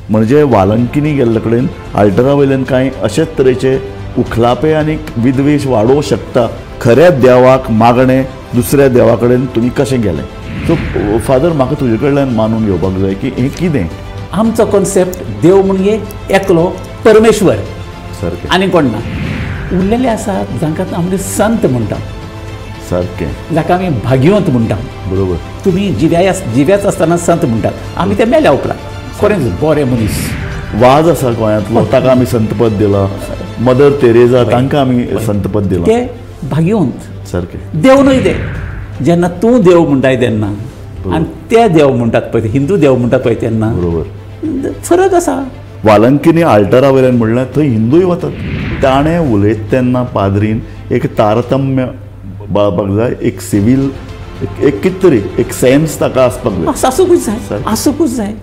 म्हणजे वालंकिनी गेल्ले कडेन आल्टरा वयल्यान कांय अशेच तरेचे उखलापे आनी विद्वेश वाडोवंक शकता. खऱ्या देवाक मागणें दुसऱ्या देवा कडेन तुमी कशें गेले? सो फादर, म्हाका तुजे कडल्यान मानून घेवपाक जाय की हें कितें आमचो कॉन्सेप्ट. देव म्हणजे एकलो परमेश्वर, सारकें, आनी कोण ना. उरलेले आसात जांकां आमी संत म्हणटा, सारकें, जाका आमी भाग्यवंत म्हणटा. बरोबर. तुमी जिव्याच आसतना संत म्हणटात, आमी ते मेल्या उपरांत खरेंच बरे मनीस. वाज आसा गोंयांतलो, ताका आमी संतपद दिलां. मदर तेरेजा, तांकां आमी संतपद दिलां. ते भाग्यवंत, सारकें. देव न्हय ते. जेन्ना तूं देव म्हणटाय तेन्ना आनी ते देव म्हणटात पळय, हिंदू देव म्हणटात पळय तेन्ना, बरोबर, फरक आसा. वालंकिनी आल्टरा वयल्यान म्हणल्यार थंय हिंदूय वतात. ताणें उलयता तेन्ना पाद्रीन एक तारतम्य बाळपाक जाय, एक सिवील, एक कितें तरी एक सेन्स ताका आसपाक जाय. आसूंकूच जाय, आसूंकूच जाय.